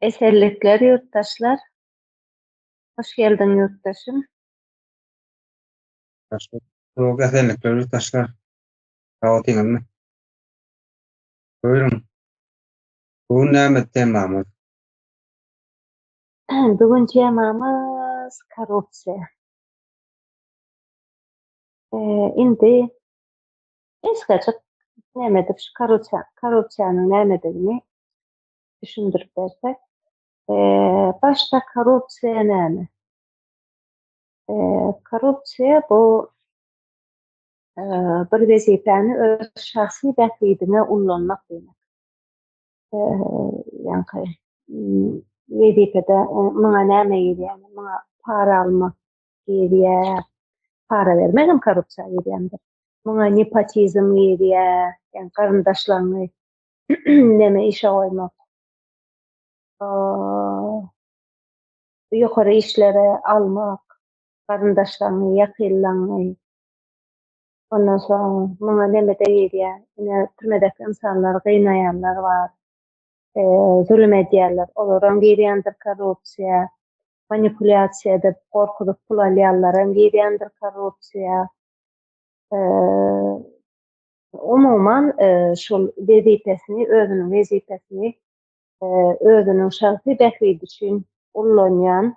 Esenlikler ýurtdaşlar. Hoş geldiň ýurtdaşym. Hoş esenlikler ýurtdaşlar. Sag otyňyzmy? Buyurun. Bu gün näme temamyz? Bu gün temamyz korrupsiýa. Indi gysgajyk näme edip şu korrupsiýa, korrupsiýanyň nämedigini düşündirip bersek. Başda korrupsiýa näme? Korrupsiýa bu bir wezipäni öz şahsy bähbidiňe ullanmak diýmek. Ýaňky wezipede muňa näme girýär? Muňa para almak girýär. Para bermek hem korrupsiýa girýändir. Muňa nepotizm girýär, ýagny garyndaşlaryňy neme işe goýmak. Ýokary işlere almak, garyndaşlaryňy, ýakynlaryňy. Ondan soň muňa neme-de girýär. Ine, türmedäki ynsanlary gynaýanlar bar. Zulum edýärler. Olaram girýändir korrupsiýa. Manipulýasiýa edip, gorkuzyp pul alýanlaram girýändir korrupsiýa. Umuman, şol wezipesini, özüniň wezipesini özüniň şahsy bähbidi üçin ullanýan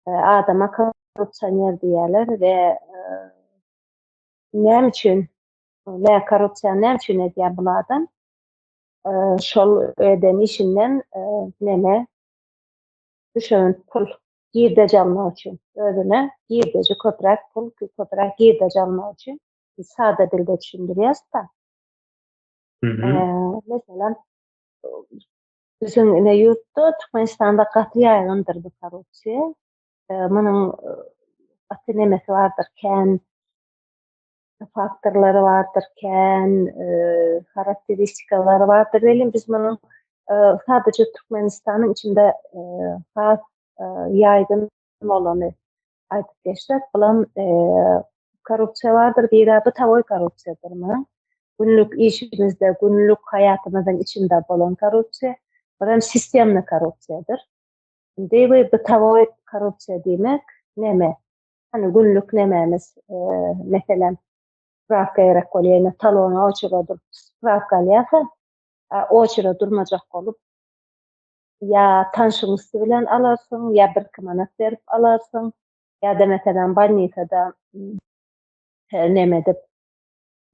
adama korrupsioner diýýärler we näme üçin we korrupsiýany näme üçin edýär bu adam? Şol eden işinden neme düşen pul girdeji almak üçin özüne girdeji köpräk pul köpräk girdeji almak üçin sada dilde düşündirýäs-de. Meselem, biziň ine ýurtda Türkmenistanda gaty ýaýgyndyr bu korrupsiýa. Munuň gaty nemesi bardyr, kän faktorlary bardyr, kän harakteristikalary bardyr. Welin biz munuň sadaja Türkmenistanyň içinde has ýaýgyn bolany aýdyp geçsek, bulam korrupsiýa bardyr, biri bytawoý korrupsiýadyr munuň. Günlük işimizde, günlük haýatymyzyň içinde bolan korrupsiýa, birem sistemny korrupsiýadyr. Indi bu bytawoý korrupsiýa diýmek näme? Hani günlük nemämiz, meselem, sprawka gerek bolýar, ýa talona oçura durup sprawka alýarsa, oçura durmajak bolup, ýa tanşyň üsti bilen alarsyň, ýa birki manat berip alarsyň, ýa-da meselem bolnisada neme edip,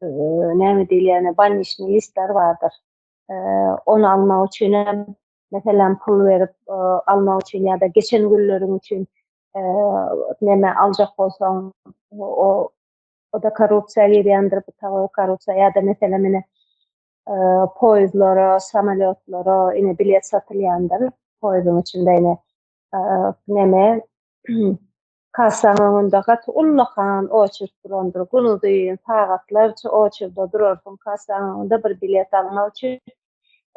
näme diýilýär, bolniçnyý listler bardyr. Ony almak üçin hem meselem pul berip almak üçin ýa-da geçen günleriň üçin neme aljak bolsaň, o o-da korrupsiýa girýändir, bu korrupsiýa ýa-da meselem ine poýezdlara, samolýotlara ine bilet satylýandyr. Poýezdiň içinde ine neme kassaň öňünde gaty ullakan oçert durandyr. Günuzyn sagatlarça oçerde durarsyň kassaň öňünde bir bilet almak üçin.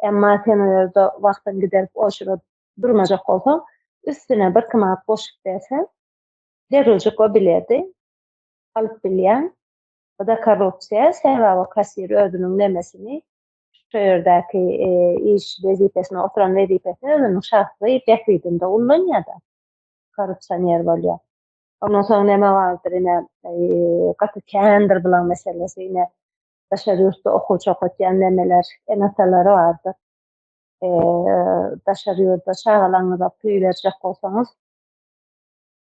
Emma sen o ýerde wagtyňy giderip oçerde durmajak bolsaň, üstüne birki manat goşup berseň, derrewjik o bileti alyp bilýäň. Bu-da korrupsiýa, sebäbi o kassir özüniň nemesini, şo ýerdäki iş wezipesine, oturan wezipesini özüniň şahsy bähbidinde ullanýar-da, korrupsioner bolýar. Ondan soň neme bardyr, ine, gaty kändir bulaň meselesi, ine, daşary ýurtda okuwçy okatýan nemeler, ene-atalary bardyr. Daşary ýurda çagalaryňyza pul berjek bolsaňyz,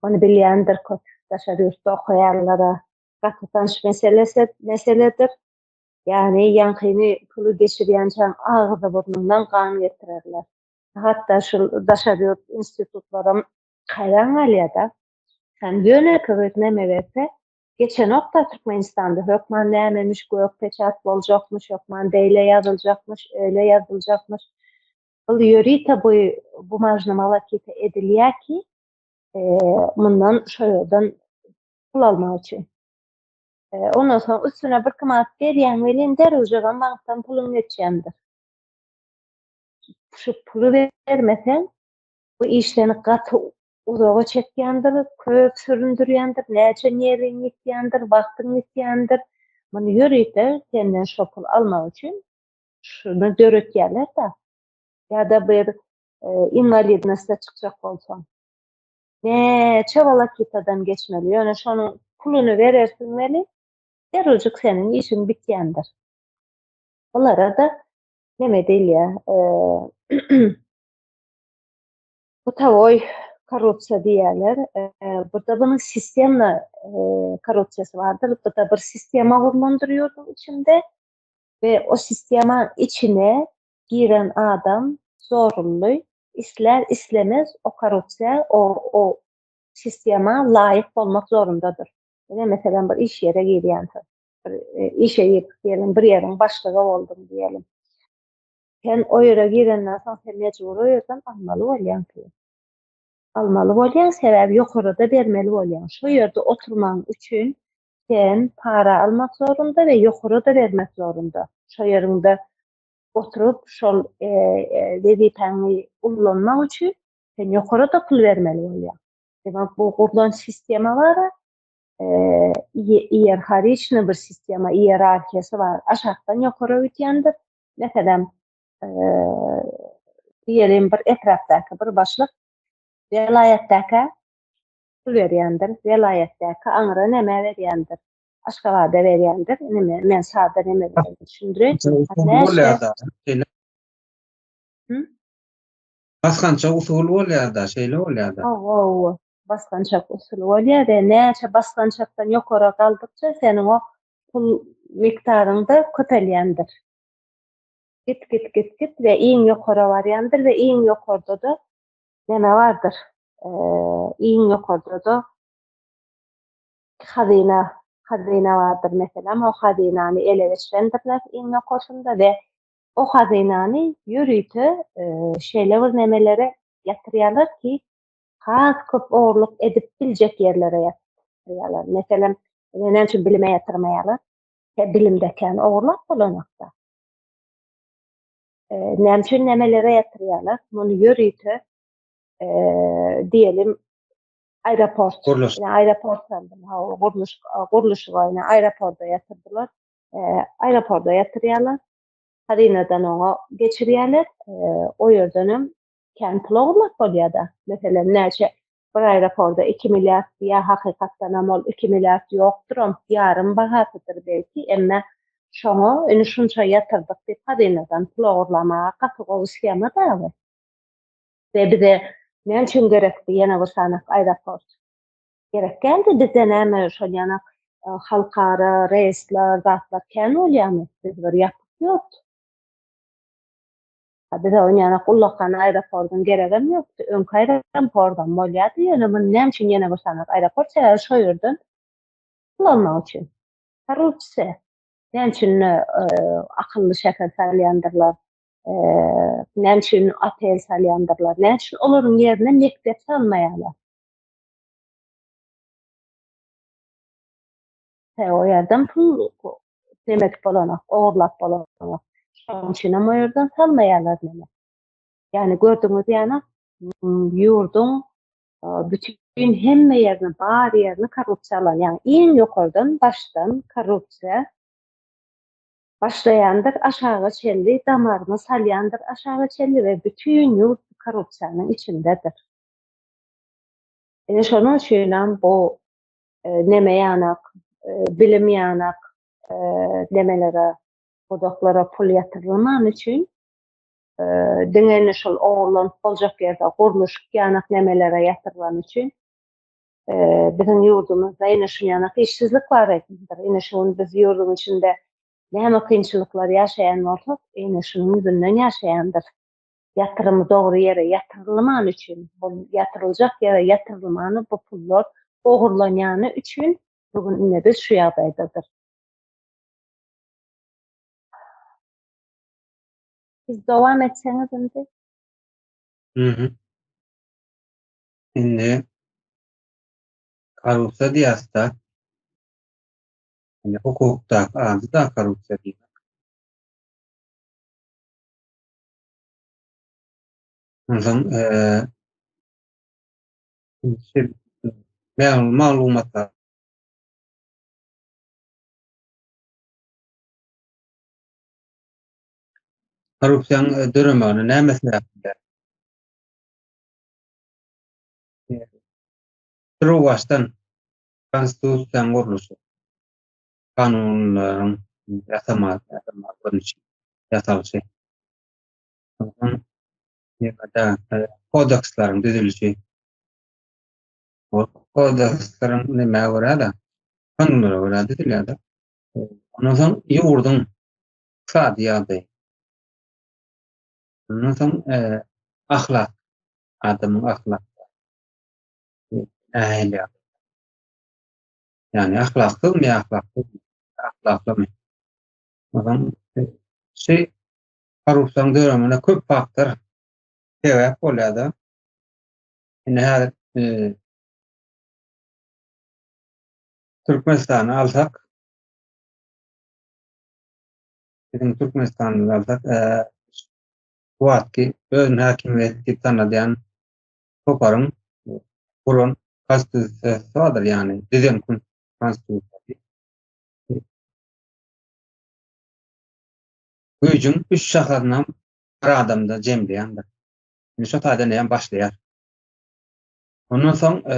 ony bilýändir köp daşary ýurtda okaýanlara gaty tanyş meselesi meseledir. Ýagny ýaňkyny puly geçirýänçäň agzy-burnuňdan gan getirerler. Hatda şul daşary ýurt institutlaram haýran galýar-da. Sen ýönekeý bir neme berse, geçenok-da Türkmenistanda hökman nämemiş gök peçat boljakmyş, hökman beýle ýazyljakmyş, öýle ýazyljakmyş. Ol ýörite bu bumažny malakita edilýär ki, mundan şo ýerden pul almak üçin. Ondan soň üstüne birki manat berýäň welin derwjegem bankdan puluň geçýändir. Şu puly bermeseň bu iş seni gaty uzaga çekýändir, köp süründürýändir, näçe nerwiň ýitýändir, wagtyň ýitýändir. Muny ýörite senden şo pul almak üçin şuny döretýärler-de. Ýa-da bir. Inwalidnosta çykjak bolsaň. Näçe wolokitadan geçmeli, ýöne şonuň puluny berersiň weli, derrujik seniň işiň bitýändir. Bulara-da neme diýilýär, butawoý korrupsiýa diýýärler. Burada bunuň sistemna korrupsiýasy bardyr. Bu-da bir sistema gurlandyr ýurduň içinde we o sistemaň içine giren adam zorunly, islär islemez o korrupsiýa, o o sistema laýyk bolmak zorundadyr. Ine meselem bir iş ýere girýänsiň. Bir e, işe girdik diýelim, bir ýeriň başlygy bolduň diýelim. Sen o ýere girenden soň sen mejbur o ýerden almaly bolýaň ki. Almaly bolýaň, sebäbi ýokarada bermeli bolýaň. Şu ýerde oturmaň üçin sen para almak zorunda we ýokara-da bermek zorunda. Şo ýeriňde oturyp, şol wezipäňi ullanmak üçin sen ýokara-da pul bermeli bolýaň. Demek, bu gurlan sistema bar, iýerhariçny bir sistema, iýerarhiýasy bar. Aşakdan ýokara gidýändir. Meselem, diýelim bir etrapdaky bir başlyk welaýatdaka pul berýändir, welaýatdaky aňra näme berýändir, Aşgabada berýändir. Neme, men sada neme bilen düşündireýin. Şeýle. Basgançak usuly bolýar-da, şeýle bolýar-da. Hawa, basgançak usuly bolýar we näçe basgançakdan ýokara galdykça seniň o pul mikdaryň-da köpelýändir. Git, git, git, git we iň ýokara barýandyr we iň ýokarda-da näme bardyr? Iň ýokarda-da hazyna, hazyna bardyr meselem, o hazynany ele geçirendirler iň ýokarsynda we o hazynany ýörite şeýle bir nemelere ýatyrýarlar ki, has köp ogurlyk edip biljek ýerlere ýatyrýarlar. Meselem, näme üçin bilime ýatyrmaýarlar? Bilimde kän ogurlap bolanokda. Näme üçin nemelere ýatyrýarlar? Muny ýörite diýelim aeroport. Gurluş. Ýa aeroport saldy. Ha, gurluş, gurluşyga ýa aeroporta ýatyrdylar. Aeroporta ýatyrýarlar. Hazynadan oňa geçirýärler. O ýerden hem kän pul ogurlap bolýar-da. Meselem, näçe bir aeroporta 2 milliard diýýär, hakykatdan hem ol 2 milliard ýokduram, ýarym bahasydyr belki, emme şoňa indi şunça ýatyrdyk diýip hazynadan pul ogurlamaga gaty gowy shema dagy. We bize näme üçin gerekdi ýene bir sany aeroport? Gerek däldi bizde näme şol ýanak halkara reýsler zatlar kän bolýarmy? Biz bir ýapyk ýurt. Bize ol ýanak ullakan aeroportyň geregem ýokdy. Öňki aeroportam bolýardy, ýöne muny näme üçin ýene bir sany aeroport? Sebäbi şo ýerden pul almak üçin. Korrupsiýa. Näme üçin akylly şäher salýandyrlar? Näme üçin otel salýandyrlar? Näme üçin olaryň ýerine mekdep salmaýarlar? He, o ýerden pul demek bolanok, ogurlap bolanok. Şonuň üçin hem o ýerden salmaýarlar meni. Ýani gördüňiz ýana ýurduň bütin hemme ýerini, bar ýerini korrupsiýa alan, ýagny iň ýokardan başdan korrupsiýa başlaýandyr aşaga çenli damaryny salýandyr aşaga çenli we bütin ýurt korrupsiýanyň içindedir. Ine şonuň üçinem bu neme ýanak, bilim ýanak nemelere, pudaklara pul ýatyrylmany üçin diňe ine şol ogurlanyp boljak ýerde gurluşyk ýanak nemelere ýatyrylany üçin biziň ýurdumyzda ine şu ýanak işsizlik bar ekendir. Ine şu gün biz ýurduň içinde näme kynçylyklar ýaşaýan bolsak, ine şunuň ýüzünden ýaşaýandyr. Ýatyrymy dogry ýere ýatyrylmany üçin, bu ýatyryljak ýere ýatyrylmany bu pullar ogurlanýany üçin bu gün ine biz şu ýagdaýdadyr. Siz dowam etseňiz indi. Mhm. Indi korrupsiýa diýýäs-de. Indi hukukdaky ady-da korrupsiýa diýmek. Onsoň maglumatlar Korrupsiýanyň döremegine näme sebäp bolýar? Turuwbaşdan konstitusiýanyň gurluşy, kanunlaryň ýasama ýasama görnüşi, ýasalyşy. Onsoň ýene-de kodeksleriň düzülişi. O kodeksleriň nämä görä-de, kanunlara görä düzülýär-de. Ondan soň ýurduň ykdysady ýagdaýy. Ondan soň ahlak, adamyň ahlak nähili ýagdaýda? Ýagny ahlaksyzmy ýa ahlaksyzmy? Ahlaklymy? Ondan şu korrupsiýanyň döremegine köp faktor sebäp bolýar-da. Indi häzir e, Türkmenistany alsak, biziň Türkmenistanymyzy alsak, e, bu wagtky özüni häkimiýet diýip tanadýan toparyň guran konstitusiýasy bardyr, ýagny düzen konstitusiýasy. Güýjüň üç şahasynam bir adamda jemleýändir. Indi şo taýdan hem başlaýar. Ondan soň e,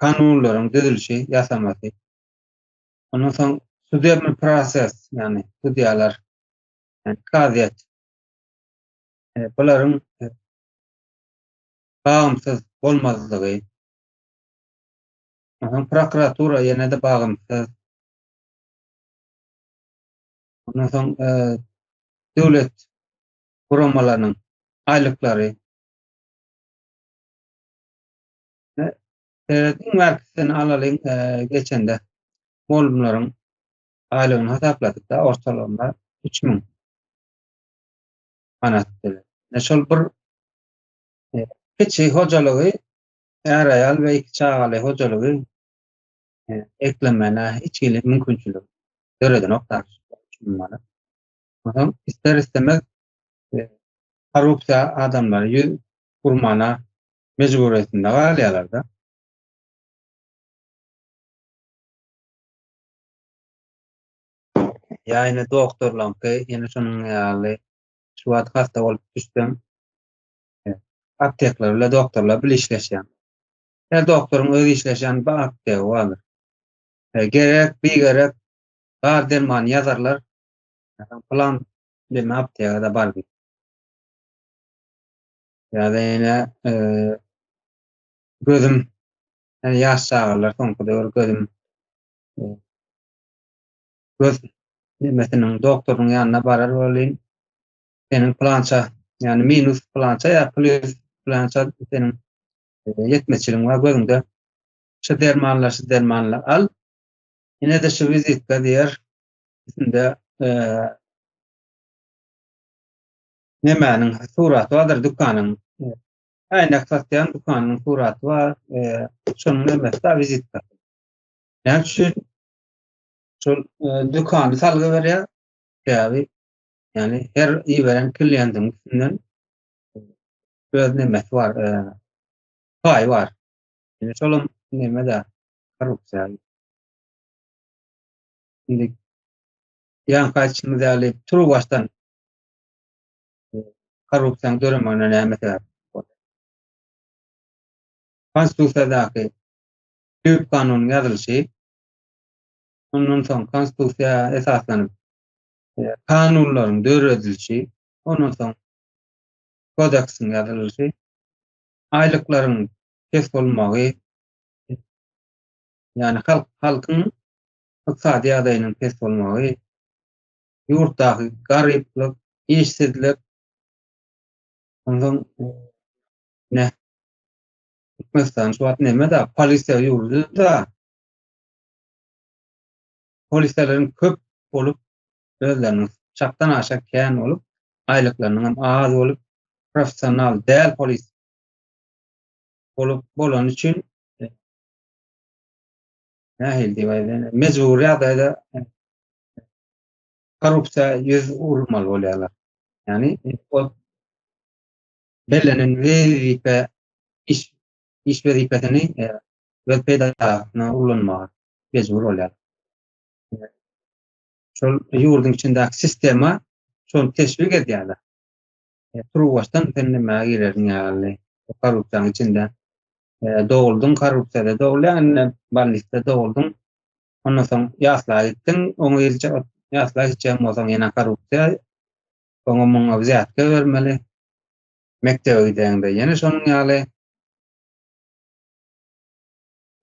kanunlaryň düzülişi, ýasamasy. Ondan soň sudebny proses, ýagny sudýalar, ýagny kazyýet bularyň bagymsyz bolmazlygy, onsoň prokuratura ýene-de bagymsyz, ondan soň döwlet guramalarynyň aýlyklary, iň bärkisini alalyň, geçende mugallymlaryň aýlygyny hasapladyk-da, ortalama 3000 manat diýip. Ine şol bir e, kiçi hojalygy är-aýal we iki çagaly hojalygy e, eklemene hiç hili mümkinçilik döredenok da. Manat. Onsoň ister istemez e, korrupsiýa adamlary ýüz urmana mejburyýetinde galýarlar da. Ýa ýene doktorlaňky, ýene şonuň ýaly şu wagt hassa bolup düşseň, e, aptekler bilen doktorlar bile işleşýär. Her doktoryň öz işleşýän bir aptegi bardyr. E, gerek, bigerek bar dermany ýazarlar. Plan deme aptega-da bar diýip. Ýa-da ýene e, gözüm ýani ýaş çagalar soňky döwür gözüm e, göz nemesiniň doktorynyň ýanyna barar welin seniň plança ýagny minus plança ýa plus plança seniň e, ýetmezçiligiň bar gözüňde şu dermanlar şu dermanlar al ine-de şu wizitka diýer üstünde e, nemäniň suraty bardyr dükanyň e, äýnek satýan dükanyň suraty bar e, şonuň nemesi da wizitka näme üçin Şol e, dükany salgy berýär. Sebäbi ýani her iberen kliýentiň üstünden öz nemesi bar, e, paýy bar. Ýani şolam neme de korrupsiýa. Indi ýaňky aýtşymyz ýaly turuwbaşdan e, korrupsiýanyň döremegine näme sebäp boldy? Konstitusiýadaky düýp kanunyň ýazylyşy Ondan soň konstitusiýa esaslanyp e, kanunlaryň döredilişi, ondan soň kodeksiň ýazylyşy, aýlyklaryň pes bolmagy, ýagny halk halkyň ykdysady ýagdaýynyň pes bolmagy, ýurtdaky garyplyk, işsizlik, onsoň e, ne Türkmenistan şu wagt neme-de polisiýa ýurdy-da. Polisiýalaryň köp bolup, özleriniň çakdan aşa kän bolup, aýlyklarynyň hem az bolup, professional däl polis bolup bolany üçin e, nähili diýip aýdaýyn, mejbury ýagdaýda e, korrupsiýa ýüz urmaly bolýarlar. Ýagny e, o bellenen wezipe iş iş wezipesini öz peýdasyna ulanmaga mejbur bolýar. Şol ýurduň içindäki sistema şony teşwik edýärler. Turuwbaşdan sen näme girersiň ýaly korrupsiýanyň içinde. Doguldyň korrupsiýada dogulýaň indi bolnisda doguldyň. Ondan soň ýasla gitdiň, oňa ýylça ýasla gitjek bolsaň ýene korrupsiýa. Oňa muňa wzýatka bermeli. Mekdebe gideňde ýene şonuň ýaly.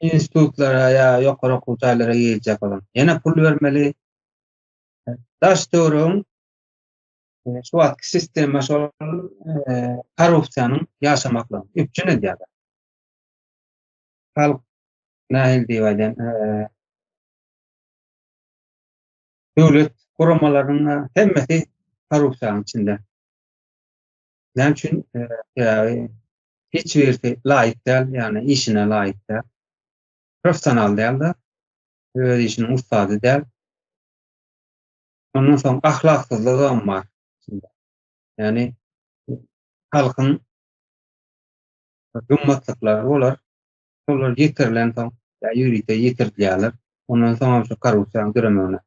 Institutlara ýa ýokary okuw jaýlara girjek bolsaň ýene pul bermeli. Daş töweregiň şu wagtky sistema şol korrupsiýanyň ýaşamaklygyny üpjün edýär. Halk nähili diýip aýdaýyn, döwlet guramalarynyň hemmesi korrupsiýanyň içinde. Näme üçin? Sebäbi hiç birisi laýyk däl, ýagny işine laýyk däl. Professional däl-de, öz işiniň ussady däl. Ondan soň ahlaksyzlygam bar içinde. Ýagny halkyň gymmatlyklary bolar. Şolar ýitirilen soň, ýa ýörite ýitirilýärler. Ondan soň hem şu korrupsiýanyň döremegine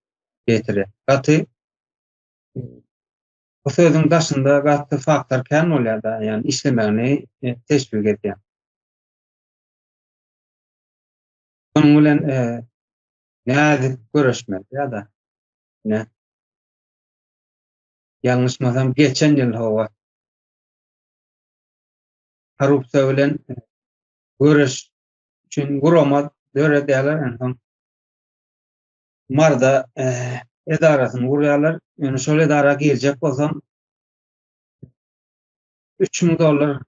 getirýär. Gaty bu sözüň daşynda gaty faktor kän bolýar-da, ýagny işlemegini teşwik edýär. Şonuň bilen nädip göreşmeli ýa-da ne? Ýalňyşmasam geçen ýyl hawa korrupsiýa bilen göreş üçin gurama döredýärler onsoň Marda edarasyny gurýarlar. Ýöne şol edara girjek bolsaň 3000 dollar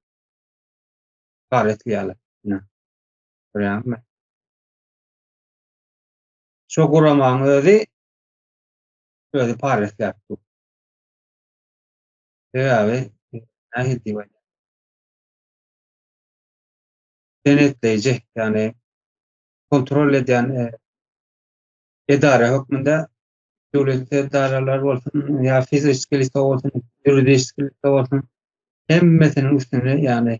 para etýärler. Ine. Görýäňizmi? Şo guramaň özi özi para isläp dur. Sebäbi nähili diýip aýdýar? Denetleýji, ýagny kontrol edýän e, edara hökmünde döwlet edaralar bolsun ýa fiziki liso bolsun, ýuridik liso bolsun hemmesiniň üstünde ýagny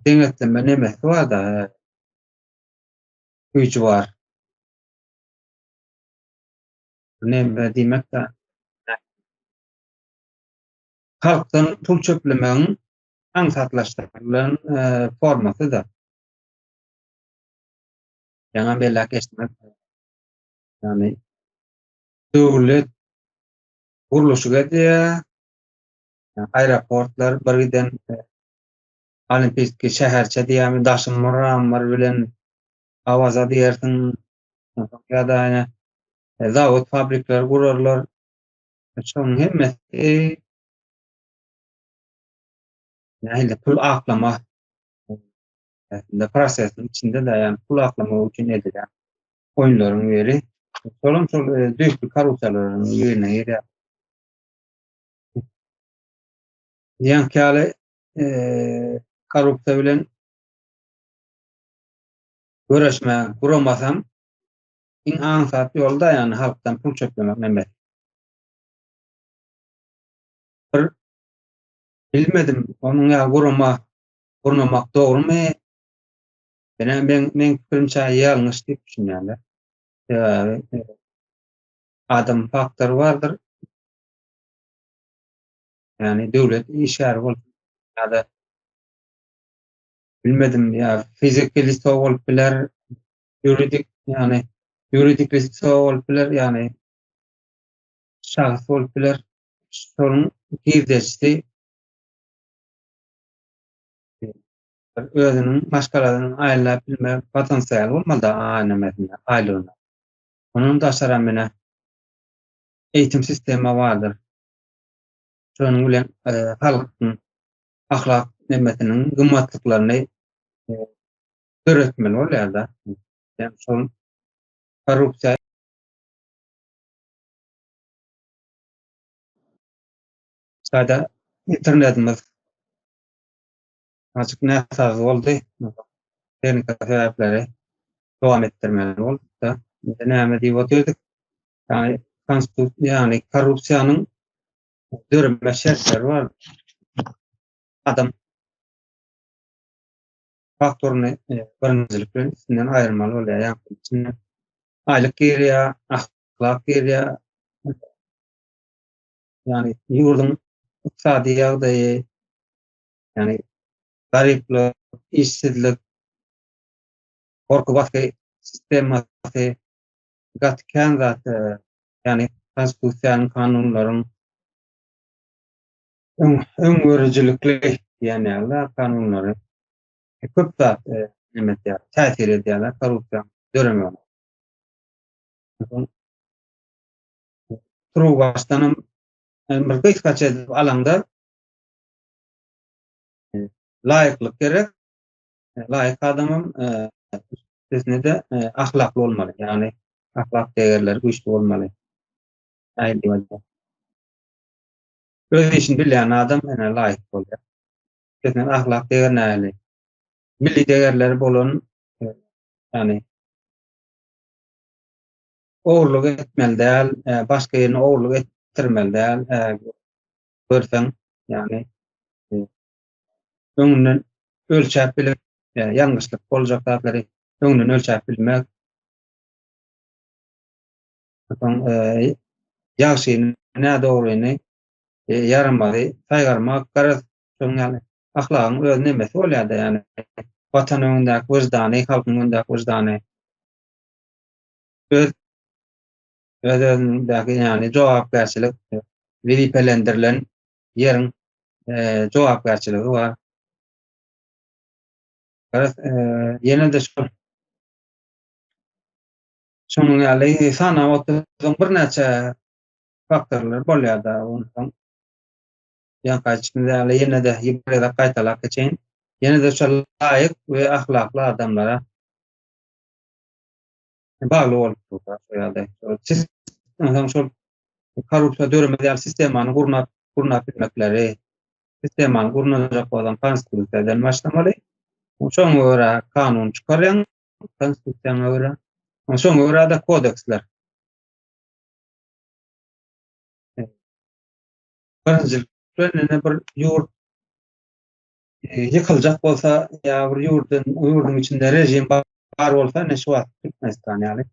deňetleme nemesi bar-da. Güýji bar. Neme diýmek-de halkdan pul çöplemegiň aňsatlaşdyrylan e, formasy-da. Ýaňam belläp geçdim. Ýagny döwlet gurluşyk edýär. Aeroportlar bir giden e, Olimpiyski şäherçe diýýärmi, daşy mramor bilen Awaza diýersiň, ýa-da ýene e, zawod fabrikler gurarlar. Şonuň hemmesi nähili pul aklama aslynda prosesiň içinde-de, ýagny pul aklamak üçin edilýän oýunlaryň biri. Şolam şol e, düýpli korrupsiýalaryň birine girýär. Ýaňky ýaly e, korrupsiýa bilen göreşme guramasam iň aňsat ýol-da ýagny halkdan pul çöplemek neme. Bir bilmedim onuň ýaly gurama gurnamak dogrumy? Ýöne men meň pikirimçe ýalňyş diýip düşünýän-de. Sebäbi e, adam faktory bardyr. Ýagny döwlet işgäri bolup ýa-da bilmedim ýa fiziki liso bolup biler, ýuridik ýagny ýuridik liso bolup biler, ýagny şahs bolup biler. Şonuň girdejisi özüniň maşgalasyny aýlap bilme potensialy bolmaly da aýnamasynda, aýlygynda. Ondan daşaram ýene eğitim sistema bardyr. Şonuň bilen e, halkyň ahlak nemesiniň gymmatlyklaryny e, döretmeli bolýar-da. Yani şol korrupsiýa Sada internetimiz açyk näsaz boldy. Tehnika sebäpleri dowam etdirmeli bolduk-da. Indi näme diýip otyrdyk? Ýagny konstitusiýa, ýagny korrupsiýanyň döreme şertleri bar. Adam faktoryny e, birinjilik bilen üstünden aýyrmaly bolýar. Ýagny içinde aýlyk girýär, ahlak girýär. Ýagny ýurduň ykdysady ýagdaýy, ýagny garyplyk, işsizlik. Gorky basgy sistemasy gaty kän zat, ýagny konstitusiýanyň, kanunlaryň öňgörüjilikli diýen ýaly kanunlary köp zat neme edýär, täsir edýärler korrupsiýanyň döremegine. Turuwbaşdanam bir gysgaça edip alaňda laýyklyk gerek. Laýyk adamam üstesine-de ahlakly bolmaly. Ýagny ahlak degerleri güýçli bolmaly. Öz işini bilýän adam ene laýyk bolýar. Üstesine ahlak deger nähili? Milli degerleri bolan ýagny ogurlyk etmeli däl, başga ýerine ogurlyk etdirmeli däl. Görseň, ýagny öňünden ölçäp bilip, ýalňyşlyk boljak zatlary öňünden ölçäp bilmek. Soň ýagşyny, nädogryny, ýaramazy saýgarmak, garaz, şonuň ýaly ahlagyň öz nemesi bolýar-da, ýagny watan öňündäki wyždany, halkyň öňündäki wyždany. Öz öz özündäki ýagny jogapkärçilik wezipelendirilen ýeriň jogapkärçiligi bar. Garaz, ýene-de şol şonuň ýaly sanap otursaň birnäçe faktorlar bolýar-da, onsoň ýaňky aýdyşymyz ýaly ýene-de bir gezek gaýtalap geçeýin. Ýene-de şol laýyk we ahlakly adamlara bagly bolup dur şo ýagdaý. Onsoň şol korrupsiýa döremez ýaly sistemany gurnap, gurnap bilmekleri, sistemany gurnajak bolsaň konstitusiýadan başlamaly. Şoňa görä kanun çykarýaň, konstitusiýaňa görä. Şoňa görä-de kodeksler. Birinjilik bilen bir ýurt ýykyljak bolsa ýa bir ýurduň ýurduň içinde režim bar bolsa ine şu wagt Türkmenistan ýaly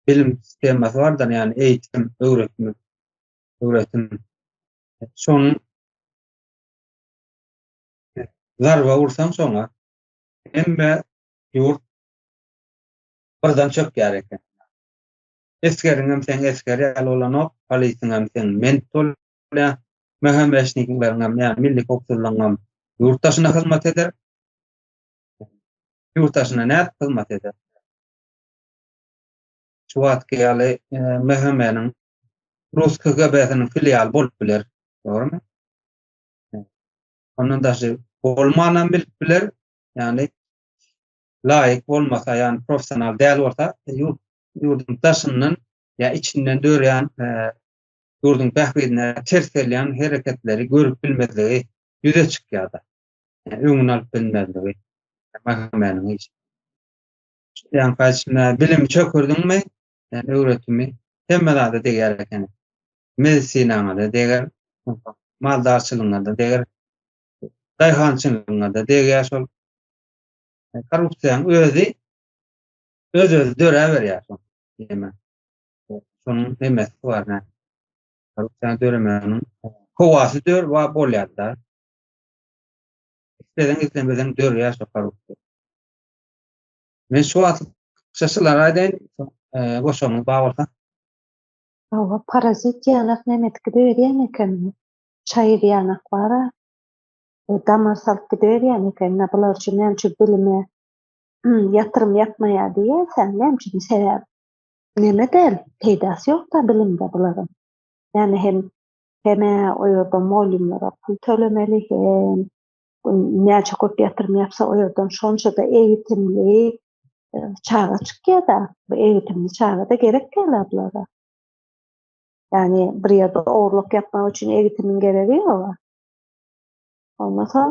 bilim sistemasy bardyr ýagny eýitim öwretmek öwretim şonuň zarba ursaň şoňa hemme ýurt birden çökýär eken. Esgeriňem seň esger ýaly bolanok, polisiňem seň ment bolýar. MHM-şnikleriňem, ýagny milli howpsuzlygyňam ýurt daşyna hyzmat eder. Ýurt daşyna nädip hyzmat eder? Şu wagtky ýaly MHM-niň rus KGB-siniň filialy bolup biler, dogrumy? Ondan daşy bolmanam bilip biler, ýagny laýyk bolmasa, ýagny professional däl bolsa, ýurt ýurduň daşyndan ýa içinden dörýän ýurduň bähbidine ters gelýän hereketleri görüp bilmezligi ýüze çykýar-da. Ýagny öňüni alyp bilmezligi MHM-niň işi. Ýaňky aýdyşym bilimi çökürdiňmi, ýagny öwretimi hemme zada degýär ekeni. Medisinaňa-da deger, maldarçylygyňa-da deger, daýhançylygyňa-da degýär şol. Korrupsiýanyň özi öz-özi döräberýär şol. Şonuň hemmesi bar nä. Korrupsiýanyň döremeginiň howasy dör wa bolýar-da. Isleseň islemeseň dörýär şo korrupsiýa. Men şu wagt şaşylar aýdaýyn, goşagyňyz bar bolsa. Hawa, parazit ýanak nemet gidiberýän eken. Çaýyr ýanak bar-a. Damar salyp gidiberýän eken. Bular üçin näme üçin bilime ýatyrym ýapmaýar diýýärsen, näme üçin sebäp? Neme däl, peýdasy ýok-da bilimde bularyň. Ýagny hem hem-ä o ýerde mugallymlara pul tölemeli, hem näçe köp ýatyrym ýapsa o ýerden şonça-da egitimli e, çaga çykýar-da. Bu egitimli çaga-da gerek däl bulara. Ýagny bir ýerde ogurlyk ýapmak üçin egitimiň geregi ýok. Ondan soň,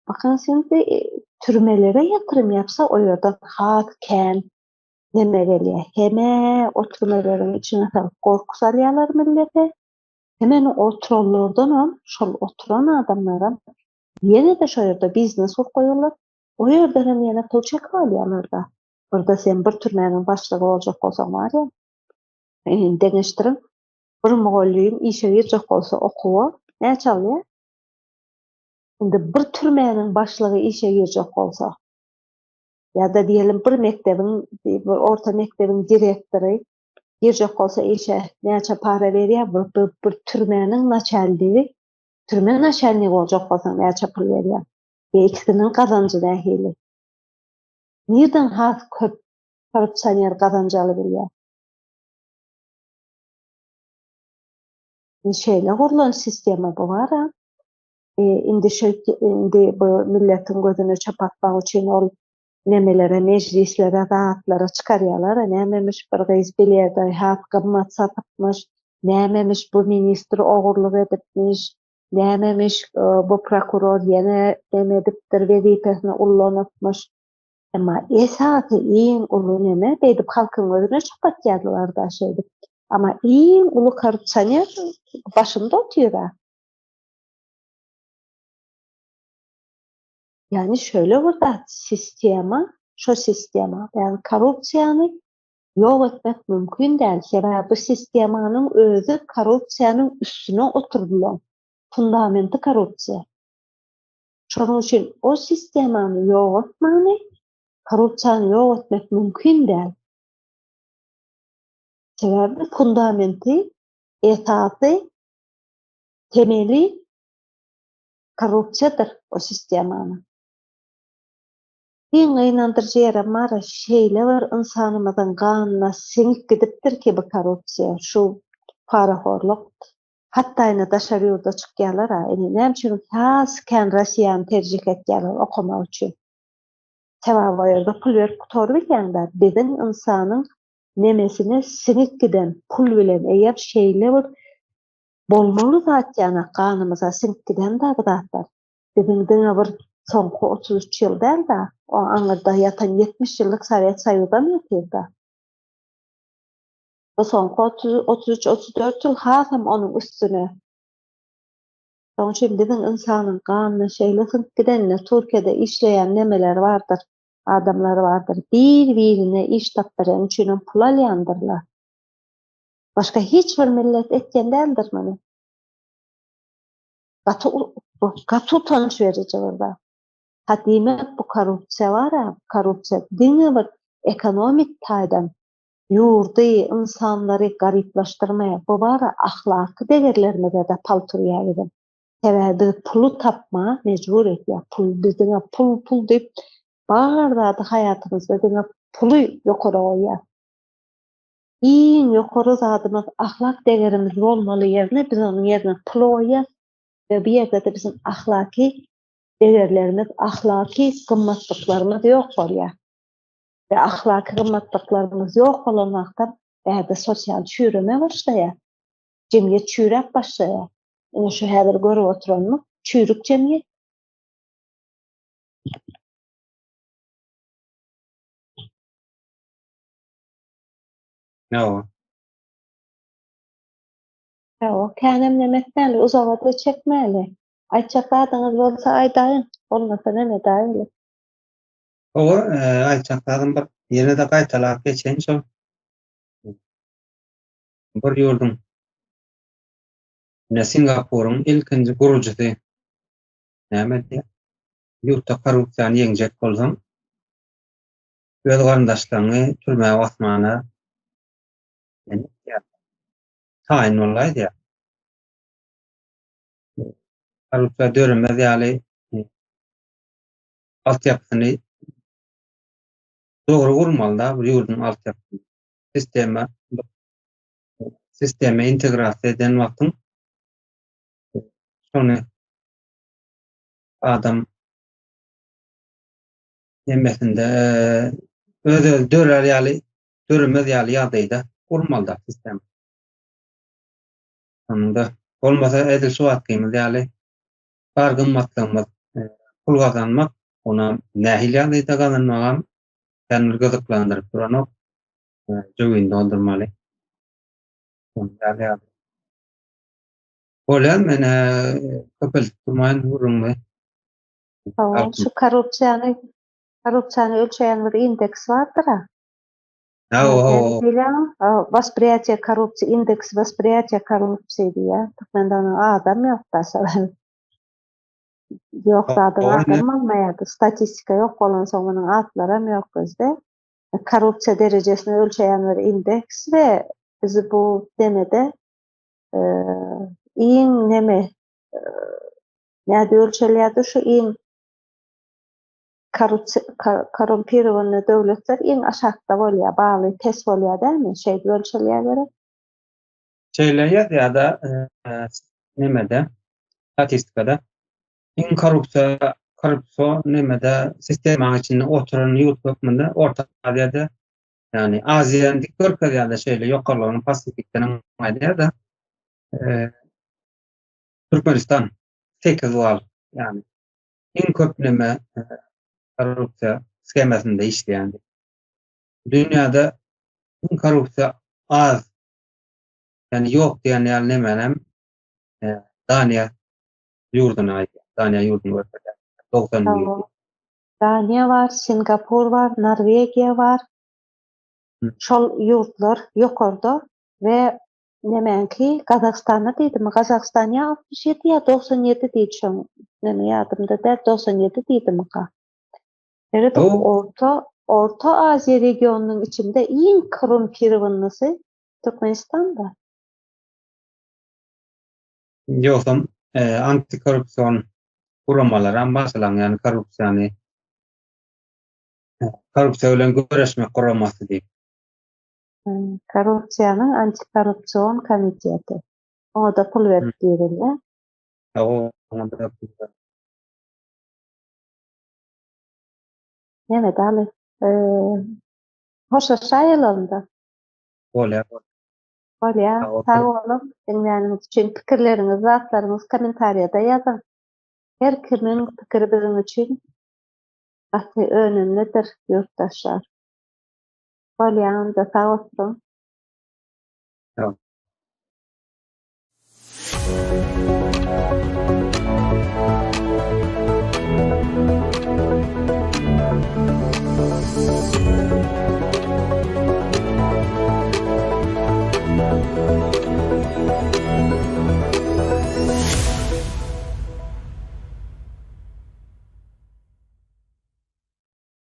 bakyň şimdi e, türmelere ýatyrym ýapsa o ýerden has kän neme gelýär. Heme o türmeleriň içine salyp gorky salýarlar millete. Hemen oturanlardanam şol oturan adamlaram ýene-de şo ýerde biznes gurup goýarlar. O ýerden hem ýene pul çekip alýarlar-da. Birde sen bir türmäniň başlygy boljak bolsaň bar ýa, indi deňeşdiriň, bir mugallym işe girjek bolsa okuwa näçe alýar? Indi bir türmäniň başlygy işe girjek bolsa. Ýa-da diýelim bir mekdebiň, bir orta mekdebiň direktory girjek bolsa işe näçe para berýär, bir, bir, bir türmäniň naçalnigi, türme naçalnigi boljak bolsaň näçe pul berýär. We ikisiniň gazanjy nähili? Nirden has köp korrupsioner gazanç alybilýär? Şeýle gurlan sistema bu bar-a. E, indi şu indi bu milletiň gözüne çöp atmak üçin ol nemelere, mejlislere, zatlara çykarýarlar. Nämemiş bir gyz bilýärdi, has gymmat satypmyş, nämemiş bu ministr ogurlyk edipmiş, nämemiş e, bu prokuror ýene neme edipdir, wezipesini ullanypmyş. Emma esasy iň uly neme beýdip halkyň gözüne çöp atýarlar-da şeýdip. Amma iň uly korrupsioner başynda otyr-a. Ýagny şöyle bir zat, sistema, şo sistema, ýagny korrupsiýany ýok etmek mümkin däl, sebäbi bu sistemanyň özi korrupsiýanyň üstüne oturdylan, fundamenti korrupsiýa. Şonuň üçin o sistemany ýok etmäni, korrupsiýany ýok etmek mümkin däl. Sebäbi fundamenti, esasy, temeli korrupsiýadyr o sistemanyň. Iň gynandyryjy ýerem bar, şeýle bir ynsanymyzyň ganyna siňip gidipdir ki bu korrupsiýa, şu parahorluk. Hatda ine daşary ýurda çykýarlar-a, ine näme üçin has kän Rossiýany terjih etýärler okamak üçin. Sebäbi o ýerde pul berip gutarybilýäň-dä. Biziň ynsanyň nemesine siňip giden pul bilen eýýäm şeýle bir bolmaly zat ýaňa ganymyza siňip giden-dä bu zatlar. Biziň diňe bir soňky 33 ýyl däl-de, o aňyrda ýatan 70 ýyllyk Sowet Soýuzam ýatyr-da. Bu soňky 33, 34 ýyl hasam onuň üstüne. Şonuň üçin biziň ynsanyň ganyna şeýle siňip gidenine Türkiýede işleýän nemeler bardyr, adamlar bardyr. Bir-birine iş tapdyrany üçinem pul alýandyrlar. Başga hiç bir millet etýän däldir muny. Gaty gaty utanç beriji bir zat. Ha diýmek bu korrupsiýa bar-a, korrupsiýa diňe bir ekonomik taýdan ýurdy, ynsanlary garyplaşdyrmaýar. Bu bar-a ahlaky degerlerimize-de pal turýar biziň. Sebäbi biz puly tapma mejbur edýär. Pul biz diňe pul pul diýip bar zady haýatymyzda diňe puly ýokara goýýar. Iň ýokary zadymyz ahlak degerimiz bolmaly ýerine biz onuň ýerine puly goýýas we bu ýerde-de biziň ahlaky degerlerimiz, ahlaky gymmatlyklarymyz ýok bolýar. We ahlaky gymmatlyklarymyz ýok bolan wagtam bärde sosial çüýreme başlaýar. Jemgyýet çüýräp başlaýar. Ine şu häzir görüp oturanymyz çüýrük jemgyýet. Hawa. Hawa, känem neme etmäli, uzaga-da çekmäli. Aýtjak zadyňyz bolsa aýdaýyň, bolmasa neme edäýeli. Hawa, aýtjak zadym bir ýene-de gaýtalap geçeýin şol. Bir ýurduň ine Singapuryň ilkinji gurujysy näme diýýär? Ýurtda korrupsiýany ýeňjek bolsaň, öz garyndaşlaryňy türmä basmana taýyn bolaý diýýär. Korrupsiýa döremez ýaly altyapysyny dogry gurmaly-da, bu ýurduň altyapysyny. Sistema sistema integrasiýa eden wagtyň şony adam hemmesinde öz-özi dörär ýaly, döremez ýaly ýagdaýda gurmaly-da sistema. Şonda bolmasa edil şu wagtkymyz ýaly bar gymmatlygymyz pul gazanmak, onam nähili ýagdaýda gazanmagam kän bir gyzyklandyryp duranok. Jübini doldurmaly. Bolýar, men köpeldip durmaýyn gürrüňimi. Hawa, şu korrupsiýany korrupsiýany ölçeýän bir indeks bardyr-a. Hawa, hawa. Bilýäňmi? Восприятие korrupsiýa, indeks восприятие korrupsiýa diýýär. Türkmende onuň adam ýok da şol. Ýok zadyň adam almaýardy. Statistika ýok bolansoň munuň atlaram ýok bizde. Korrupsiýa derejesini ölçeýän bir indeks we bizi bu demede iň neme näde ölçelýärdi şu iň korrumpirowanyý döwletler iň aşakda bolýar, baly pes bolýar dälmi? Şeýdip ölçelýär gerek. Şeýle ýazýar-da nemede, statistikada iň korrupsiýa korrupsion nemede sistemanyň içinde oturan ýurt hökmünde Orta Aziýada ýagny Aziýany dik görkezýär-de şeýle ýokarlygyny Pasifikden aýdýar-da Türkmenistan 8 bal ýagny iň köp neme korrupsiýa skemasynda işleýän. Dünýäde iň korrupsiýa az ýagny ýok diýen ýaly nemänem Daniýa ýurduny aýdýar. Daniýa ýurduny görkezýär. 91. Daniýa bar, Singapur bar, Norwegiýa bar. Şol ýurtlar ýokarda we nemäňki Gazagystanda diýdimi? Gazagystan ýa 67 ýa 97 diýdi şoň. Neme ýadymda däl, 97 diýdimika. Seredip Orta Orta Aziýa regionynyň içinde iň korrumpirowannysy Türkmenistanda. Ýogsam antikorrupsion guramalar hem başlaň, ýagny korrupsiýany korrupsiýa bilen göreşmek guramasy diýip. Korrupsiýanyň antikorrupsion komiteti. Oňa-da pul berip girilýär. Hawa, oňa-da pul berip. Mehmet Aly, hoşlaşaýaly onda. Bolýar. Bolýar. Sag boluň. Diňläniňiz üçin pikirleriňizi, zatlaryňyzy kommentariýada ýazyň. Her kimiň pikiri biziň üçin gaty önemlidir, ýurtdaşlar. Bolýar onda sag oturyň. Sag.